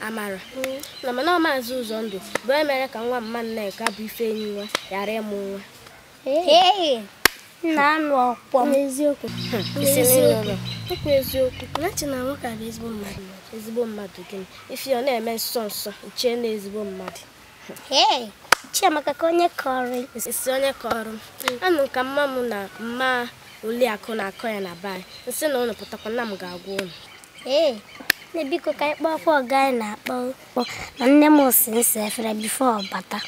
Amara na mana ọ Maazị Ụzọndụ bụ onye mere ka nwa mma Nneka bụ Ifeanyi nwa ghara ịmụ nwa. Ee, nna anụ ọkpọ m. Eziokwu. Okwu eziokwu. Nachi na nwoke a bụ ezigbo mmadụ. Ezigbo mmadụ gịnị? Ife ọ na-eme nsọ nsọ ichie na ezigbo mmadụ. Ee, Chiamaka ka onye kọrọ. Isi onye kọrọ m. Anụ ka mma m na mma Oliakụ na-akọ ya na be anyị. Nsị na ụnụ pụtakwa na m ga-agwa ụnụ. Ee, nne biko ka anyị kpọọ ọkwa ọga anyị na-akpọ na nne m si nsa efere bifo ọ bata.